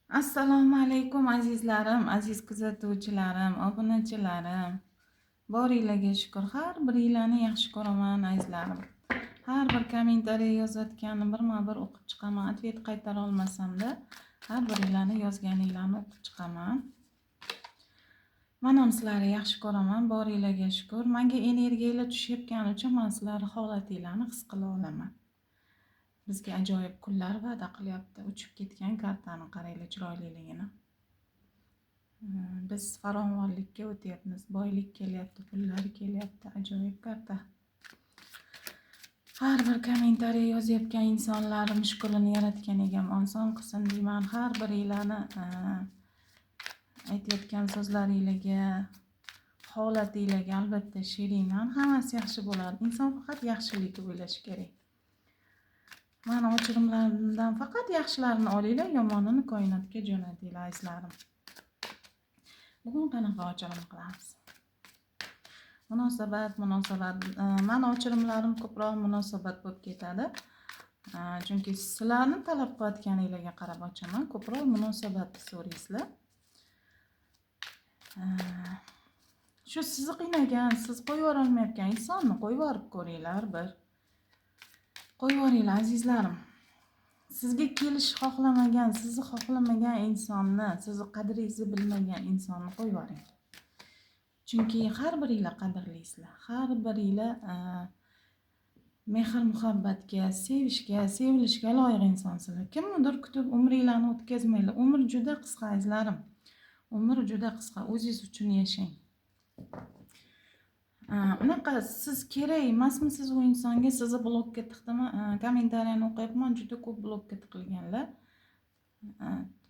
Assalomu alaykum, azizlarim, aziz kuzatuvchilarim, obunachilarim. Boringlarga shukur. Har biringlarni yaxshi ko'raman, azizlarim. Har bir kommentariy yozayotganini birma-bir o'qib chiqaman. Ответ qaytara olmasam-da, har biringlarni yozganinglarni o'qib chiqaman. Man ham sizlarni yaxshi ko'raman, boringlarga shukur. Menga energiyalar tushayotgani uchun man sizlarni holatinglarni his qila olaman. Bizga ajoyib kunlar va'da qilyapti. Uchib ketgan kartani qaranglar chiroyliligini. Biz farovonlikka o'tyapmiz, boylik kelyapti, pullar kelyapti. Ajoyib karta. Har bir kommentariy yozayotgan insonlar mushkulini yaratgan egam oson qilsin deyman. Har biringlarni aytayotgan so'zlaringlarga, holatinglarga albatta sherikman. Hammasi yaxshi bo'ladi. Inson faqat yaxshilikni o'ylashi kerak. Mani ochirimlarimdan faqat yaxshilarini olinglar, yomonini koinotga jo'natinglar, azizlarim. Bugun qanaqa ochirim qilamiz? Munosabat, munosabat. Mani ochirimlarim ko'proq munosabat bo'lib ketadi. Chunki sizlarni talab qilayotganinglarga qarab ochaman. Ko'proq munosabatni so'raysizlar. Shu sizni qiynagan, siz qo'yib yuborolmayotgan insonni qo'yib yuborib ko'ringlar bir. Qo'yib yuboringlar, azizlarim. Sizga kelish xohlamagan, sizni xohlamagan insonni, sizni qadringizni bilmagan insonni qo'yib yuboring. Chunki har biringlar qadrlisizlar. Har biringlar mehr muhabbatga, sevishga, sevilishga loyiq insonsizlar. Kimnidir kutib umringlarni o'tkazmanglar. Umr juda qisqa, azizlarim. Umr juda qisqa. O'zingiz uchun yashang. Unaqa siz kerak emasmisiz u insonga, sizni blokka tiqdimi? Kommentariyani o'qiyapman, juda ko'p blokka tiqilganlar.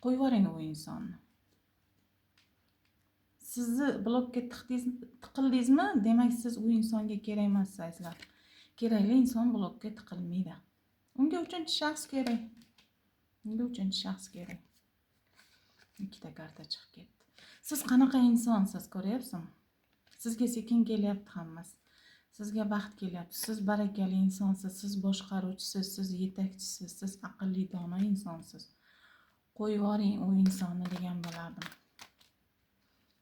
Qo'yib yuboring u insonni. Sizni blokka tiqildingizmi, demak siz u insonga kerak emassiz, azizlar. Kerakli inson blokka tiqilmaydi. Unga uchinchi shaxs kerak. Unga uchinchi shaxs kerak. Ikkita karta chiqib ketdi. Siz qanaqa insonsiz, ko'ryapsizmi? Sizga sekin kelyapti hammasi. Sizga baxt kelyapti. Siz barakali insonsiz, siz boshqaruvchisiz, siz yetakchisiz, siz aqlli dono insonsiz. Qo'yib yuboring u insonni degan bo'lardim.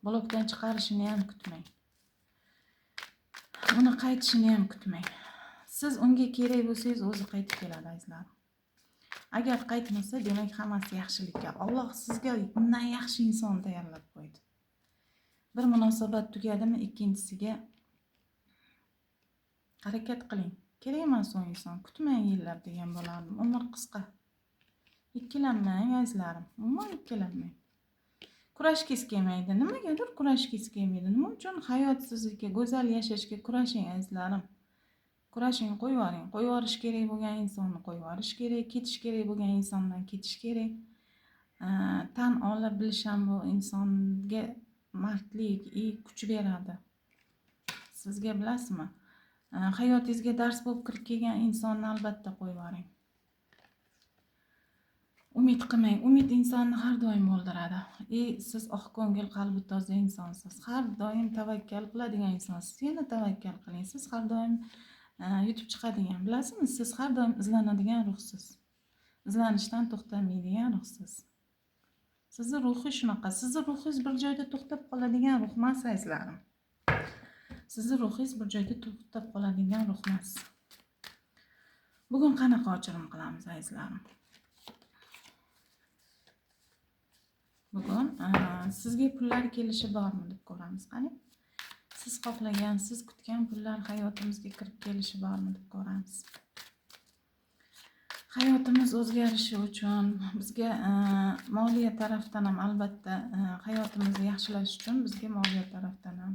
Blokdan chiqarishini ham kutmang. Uni qaytishini ham kutmang. Siz unga kerak bo'lsangiz, o'zi qaytib keladi, azizlarim. Agar qaytmasa, demak hammasi yaxshilikka. Alloh sizga undan yaxshi inson tayyorlab qo'ydi. Bir munosabat tugadimi, ikkinchisiga harakat qiling. Kerak emas u inson. Kutmang yillab degan bo'lardim. Umr qisqa. Ikkilanmang, azizlarim. Umuman ikkilanmang. Kurashgingiz kelmaydi. Nimagadir kurashgingiz kelmaydi. Nima uchun hayot sizniki, go'zal yashashga kurashing, azizlarim. Kurashing, qo'yib yuboring. Qo'yib yuborish kerak bo'lgan insonni qo'yib yuborish kerak, ketish kerak bo'lgan insondan ketish kerak. Tan ola bilish ham bu insonga mardlik и kuch beradi. Sizga, bilasizmi? Hayotingizga dars bo'lib kirib kelgan insonni albatta qo'yib yuboring. Umid qilmang. Umid insonni har doim o'ldiradi. И siz oq ko'ngil, qalbi toza insonsiz. Har doim tavakkal qiladigan insonsiz. Yana tavakkal qiling. Siz har doim yutib chiqadigan, bilasizmi? Siz har doim izlanadigan ruhsiz. Izlanishdan to'xtamaydigan ruhsiz. Sizni ruhi shunaqa. Sizni ruhingiz bir joyda to'xtab qoladigan ruh emas, azizlarim. Sizni ruhingiz bir joyda to'xtab qoladigan ruh emas. Bugun qanaqa ochirim qilamiz, azizlarim? Bugun sizga pullar kelishi bormi deb ko'ramiz. Qani? Siz xohlagan, siz kutgan pullar hayotimizga kirib kelishi bormi deb ko'ramiz. Hayotimiz o'zgarishi uchun bizga moliya tarafdan ham albatta hayotimizni yaxshilash uchun bizga moliya tarafdan ham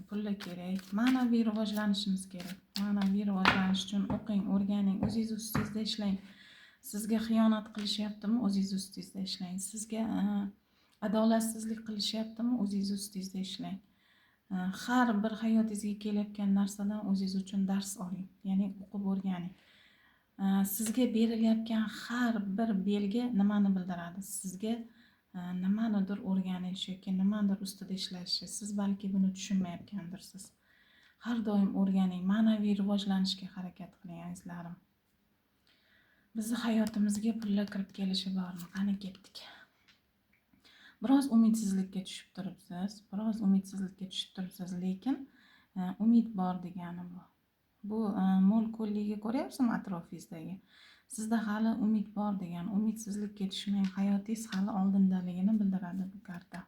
pullar kerak. Ma'naviy rivojlanishimiz kerak. Ma'naviy rivojlanish uchun o'qing, o'rganing, o'zingiz ustingizda ishlang. Sizga xiyonat qilishyaptimi, o'zingiz ustingizda ishlang. Sizga adolatsizlik qilishyaptimi, o'zingiz ustingizda ishlang. Har bir hayotingizga kelayotgan narsadan o'zingiz uchun dars oling, ya'ni o'qib o'rganing. Sizga berilayotgan har bir belgi nimani bildiradi? Sizga nimanidir o'rganish yoki nimanidir ustida ishlashi. Siz balki buni tushunmayotgandirsiz. Har doim o'rganing, ma'naviy rivojlanishga harakat qiling, azizlarim. Bizni hayotimizga pullar kirib kelishi bormi? Qani ketdik. Biroz umidsizlikka tushib turibsiz, biroz umidsizlikka tushib turibsiz, lekin umid bor degani bu. Bu mo'l ko'lligi ko'ryapsizmi atrofingizdagi? Sizda hali umid bor degani, umidsizlikka tushmang, hayotingiz hali oldindaligini bildiradi bu karta.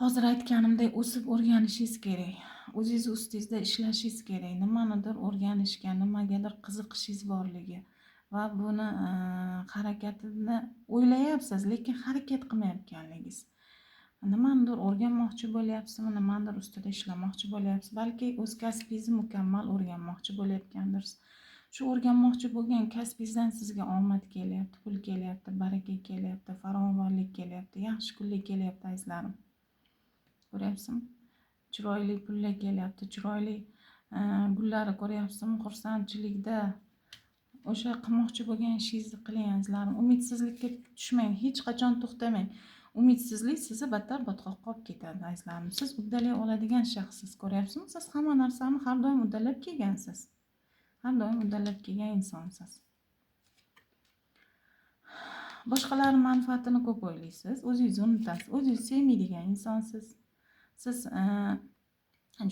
Hozir aytganimdek, o'sib o'rganishingiz kerak. O'zingiz ustingizda ishlashingiz kerak. Nimanidir o'rganishga, nimagadir qiziqishingiz borligi va buni harakatini o'ylayapsiz, lekin harakat qilmayotganligingiz. Nimanidir o'rganmoqchi bo'lyapsizmi, nimanidir ustida ishlamoqchi bo'lyapsiz, balki o'z kasbingizni mukammal o'rganmoqchi bo'layotgandirsiz. Shu o'rganmoqchi bo'lgan kasbingizdan sizga omad kelyapti, pul kelyapti, baraka kelyapti, farovonlik kelyapti, yaxshi kunlar kelyapti, azizlarim. Ko'ryapsizmi? Chiroyli pullar kelyapti, chiroyli gullarni ko'ryapsizmi? Xursandchilikda o'sha qilmoqchi bo'lgan ishingizni qiling, azizlarim. Umidsizlikka tushmang, hech qachon to'xtamang. Umidsizlik sizni battar botqoqqa olib ketadi, azizlarim. Siz uddalay oladigan shaxssiz, ko'ryapsizmi? Siz hamma narsani har doim uddalab kelgansiz. Har doim uddalab kelgan insonsiz. Boshqalarning manfaatini ko'p o'ylaysiz, o'zingizni unutasiz, o'zingizni sevmaydigan insonsiz. Siz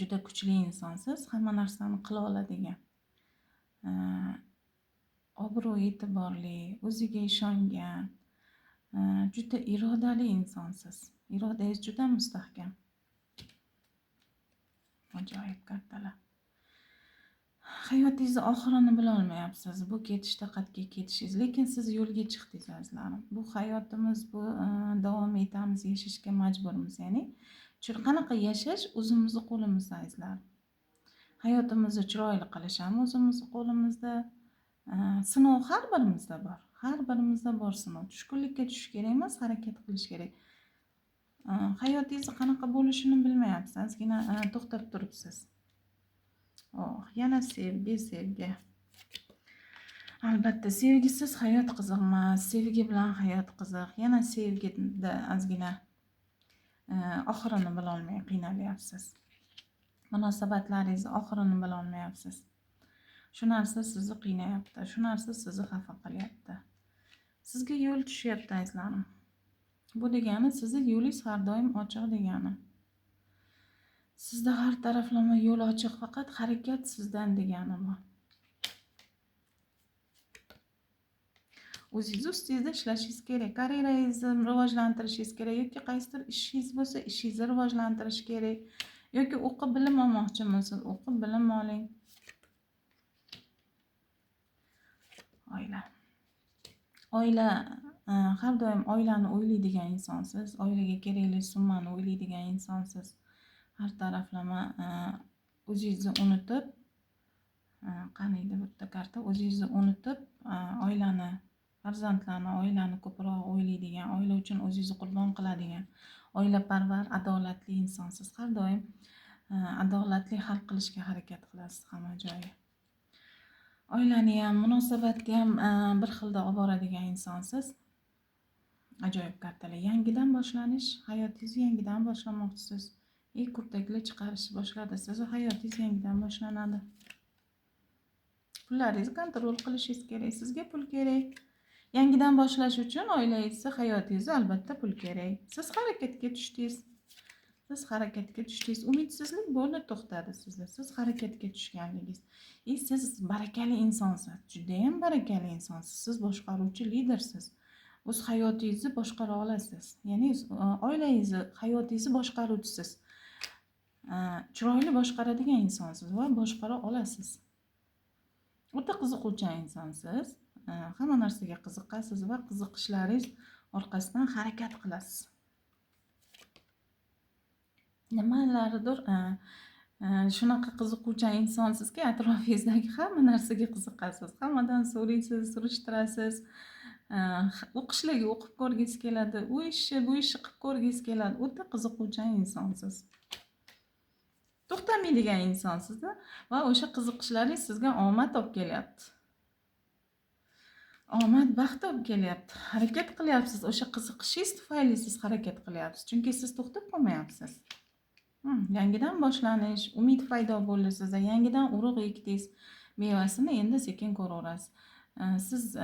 juda kuchli insonsiz, hamma narsani qila oladigan, obro' e'tiborli, o'ziga ishongan, juda irodali insonsiz. Irodangiz juda mustahkam. Ajoyib kartalar. Hayotingizni oxirini bila olmayapsiz. Bu ketishda qayerga ketishingiz, lekin siz yo'lga chiqdingiz, azizlarim. Bu hayotimiz, bu davom etamiz, yashashga majburmiz, ya'ni qanaqa yashash o'zimizni qo'limizda, azizlarim. Hayotimizni chiroyli qilish ham o'zimizni qo'limizda. Sinov har birimizda bor. Har birimizda bor sinov. Tushkunlikka tushish kerak emas, harakat qilish kerak. Hayotingizni qanaqa bo'lishini bilmayapsiz. Ozgina to'xtab turibsiz. Oh, yana sevgi, sevgi. Albatta, sevgisiz hayot qiziq emas. Sevgi bilan hayot qiziq. Yana sevgida ozgina oxirini bilolmay qiynalyapsiz. Munosabatlaringizni oxirini bilolmayapsiz. Shu narsa sizni qiynayapti, shu narsa sizni xafa qilyapti. Sizga yo'l tushyapti, azizlarim. Bu degani sizni yo'lingiz har doim ochiq degani. Sizda har taraflama yo'l ochiq, faqat harakat sizdan degani bu. O'zingiz ustingizda ishlashingiz kerak, karyerangizni rivojlantirishingiz kerak yoki qaysidir ishingiz bo'lsa, ishingizni rivojlantirish kerak yoki o'qib bilim olmoqchimisiz, o'qib bilim oling. Oila. Oila, har doim oilani o'ylaydigan insonsiz, oilaga kerakli summani o'ylaydigan insonsiz. Har taraflama o'zingizni unutib, qaniydi bitta karta, o'zingizni unutib, oilani, farzandlarni, oilani ko'proq o'ylaydigan, oila uchun o'zingizni qurbon qiladigan, oilaparvar, adolatli insonsiz. Har doim adolatli hal qilishga harakat qilasiz hamma joyi. Oilani ham, munosabatni ham bir xilda olib boradigan insonsiz. Ajoyib kartalar. Yangidan boshlanish, hayotingizni yangidan boshlamoqchisiz. Kurtaklar chiqarish boshladi. Sizni hayotingiz yangidan boshlanadi. Pullaringizni kontrol qilishingiz kerak. Sizga pul kerak. Yangidan boshlash uchun oilangizni, hayotingizni albatta pul kerak. Siz harakatga tushdingiz. Siz harakatga tushdingiz. Umidsizlik bo'ldi, to'xtadi sizda. Siz harakatga tushganligingiz. Siz barakali insonsiz. Juda ham barakali insonsiz. Siz boshqaruvchi lidersiz. O'z hayotingizni boshqara olasiz. Ya'ni oilangizni, hayotingizni boshqaruvchisiz. Chiroyli boshqaradigan insonsiz va boshqara olasiz. O'ta qiziquvchan insonsiz. Hamma narsaga qiziqasiz va qiziqishlaringiz orqasidan harakat qilasiz. Nimalardir shunaqa qiziquvchan insonsizki, atrofingizdagi hamma narsaga qiziqasiz. Hammadan so'raysiz, surishtirasiz. O'qishlarga o'qib ko'rgingiz keladi, u ishni, bu ishni qilib ko'rgingiz keladi. O'ta qiziquvchan insonsiz. To'xtamaydigan insonsizda va o'sha qiziqishlaringiz sizga omad olib kelyapti. Omad, baxt olib kelyapti. Harakat qilyapsiz. O'sha qiziqishingiz tufayli siz harakat qilyapsiz. Chunki siz to'xtab qolmayapsiz. Yangidan boshlanish, umid paydo bo'ldi sizda. Yangidan urug' ekdingiz. Mevasini endi sekin ko'raverasiz. Siz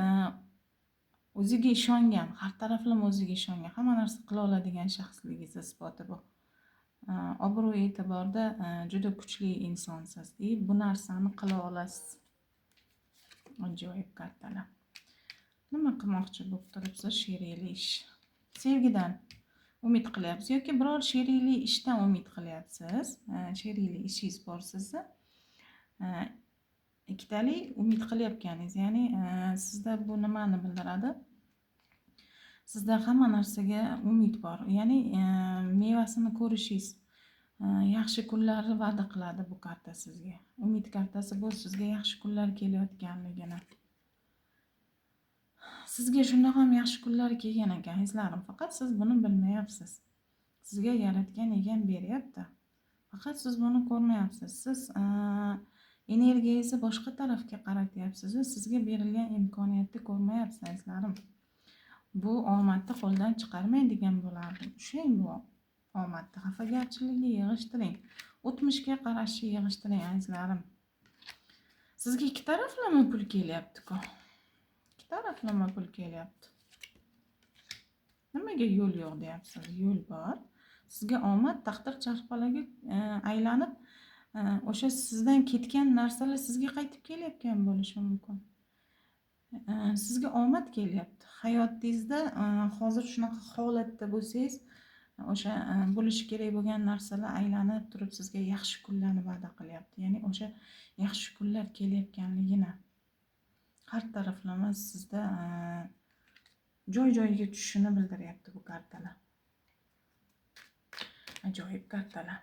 o'ziga ishongan, har taraflama o'ziga ishongan, hamma narsa qila oladigan shaxsligingiz isboti bu. Obro' e'tiborda juda kuchli insonsiz. И bu narsani qila olasiz. Ajoyib kartalar. Nima qilmoqchi bo'lib turibsiz? Sherikli ish. Sevgidan umid qilyapsiz yoki biror sherikli ishdan umid qilyapsiz. Sherikli ishingiz bor sizni. Ikkitali umid qilayotganingiz, ya'ni sizda bu nimani bildiradi? Sizda hamma narsaga umid bor. Ya'ni mevasini ko'rishingiz, yaxshi kunlarni va'da qiladi bu karta sizga. Umid kartasi bu sizga yaxshi kunlar kelayotganligini. Sizga shundoq ham yaxshi kunlar kelgan ekan, azizlarim, faqat siz buni bilmayapsiz. Sizga yaratgan egam beryapti. Faqat siz buni ko'rmayapsiz. Siz energiyangizni boshqa tarafga qaratyapsiz, sizga berilgan imkoniyatni ko'rmayapsiz, azizlarim. Bu omadni qo'ldan chiqarmang degan bo'lardim. Ushlang bu omadni, xafagarchilikni yig'ishtiring. O'tmishga qarashni yig'ishtiring, azizlarim. Sizga ikki taraflama pul kelyapti-ku. Ikki taraflama pul kelyapti. Nimaga yo'l yo'q deyapsiz? Yo'l bor. Sizga omad taqdir charxpalagi aylanib, o'sha sizdan ketgan narsalar sizga qaytib kelayotgan bo'lishi mumkin. Sizga omad kelyapti. Hayotingizda hozir shunaqa holatda bo'lsangiz, o'sha bo'lishi kerak bo'lgan narsalar aylanib turib sizga yaxshi kunlarni va'da qilyapti. Ya'ni o'sha yaxshi kunlar kelayotganligini har taraflama sizda joy-joyiga tushishini bildiryapti bu kartalar. Ajoyib kartalar.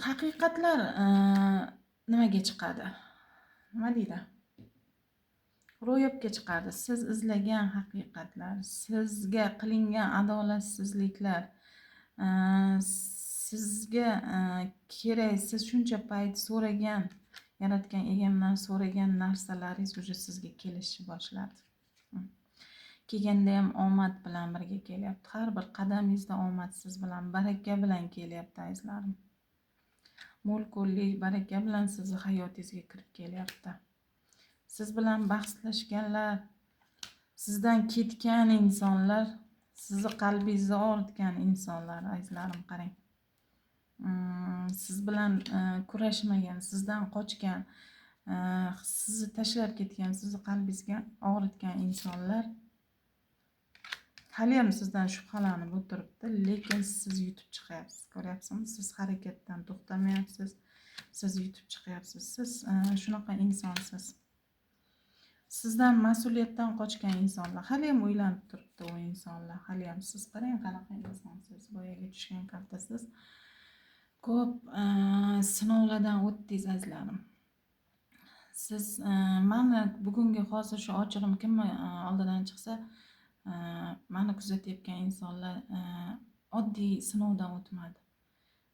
Haqiqatlar nimaga chiqadi? Nima deydi? Ro'yobga chiqadi. Siz izlagan haqiqatlar, sizga qilingan adolatsizliklar, sizga kerak, siz shuncha payt so'ragan, yaratgan egamdan so'ragan narsalaringiz уже sizga kelishni boshladi. Kelganda ham omad bilan birga kelyapti. Har bir qadamingizda omad siz bilan, baraka bilan kelyapti, azizlarim. Mo'l-ko'llik baraka bilan sizni hayotingizga kirib kelyapti. Siz bilan bahslashganlar, sizdan ketgan insonlar, sizni qalbingizni og'ritgan insonlar, azizlarim, qarang. Siz bilan kurashmagan, sizdan qochgan, sizni tashlab ketgan, sizni qalbingizga og'ritgan insonlar hali ham sizdan shubhalanib o'tiribdi, lekin siz yutib chiqyapsiz. Ko'ryapsizmi? Siz harakatdan to'xtamayapsiz. Siz yutib chiqyapsiz. Siz shunaqa insonsiz. Sizdan mas'uliyatdan qochgan insonlar hali ham o'ylanib turibdi u insonlar. Hali ham siz qarang qanaqa insonsiz. Boyaga tushgan kartasiz. Ko'p sinovlardan o'tdingiz, azizlarim. Siz mana bugungi hozir shu ochirim kimni oldidan chiqsa, mani kuzatayotgan insonlar oddiy sinovdan o'tmadi.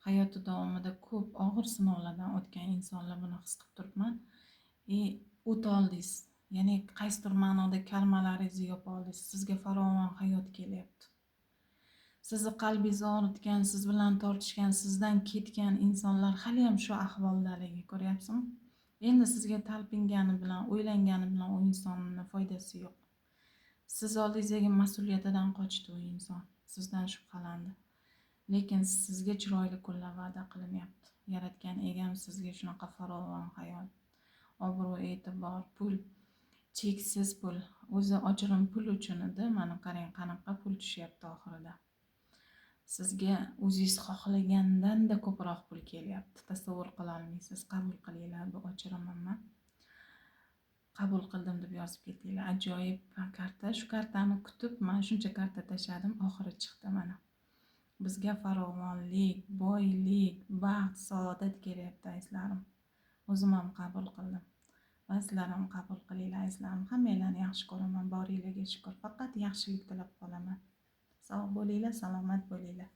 Hayoti davomida ko'p og'ir sinovlardan o'tgan insonlar, buni his qilib turibman. O'ta oldingiz. Ya'ni qaysidir ma'noda karmalaringizni yopa oldingiz. Sizga farovon hayot kelyapti. Sizni qalbingizni og'ritgan, siz bilan tortishgan, sizdan ketgan insonlar hali ham shu ahvoldaligi ko'ryapsizmi? Endi sizga talpingani bilan, o'ylangani bilan u insonning foydasi yo'q. Siz oldingizdagi mas'uliyatidan qochdi u inson, sizdan shubhalandi. Lekin sizga chiroyli kunlar va'da qilinyapti. Yaratgan egam sizga shunaqa farovon hayot, obro', e'tibor, pul, cheksiz pul. O'zi ochirim pul uchun edi. Mana qarang qanaqa pul tushyapti oxirida. Sizga o'zingiz xohlagandan-da ko'proq pul kelyapti. Tasavvur qila olmaysiz. Qabul qilinglar bu ochirimimni. Qabul qildim deb yozib ketinglar. Ajoyib karta. Shu kartani kutib, men shuncha karta tashladim, oxiri chiqdi mana. Bizga farovonlik, boylik, baxt, saodat kelyapti, azizlarim. O'zim ham qabul qildim. Va sizlar ham qabul qilinglar, azizlarim. Hammanglarni yaxshi ko'raman, boringlarga shukr. Faqat yaxshilik tilab qolaman. Sog' bo'linglar, salomat bo'linglar.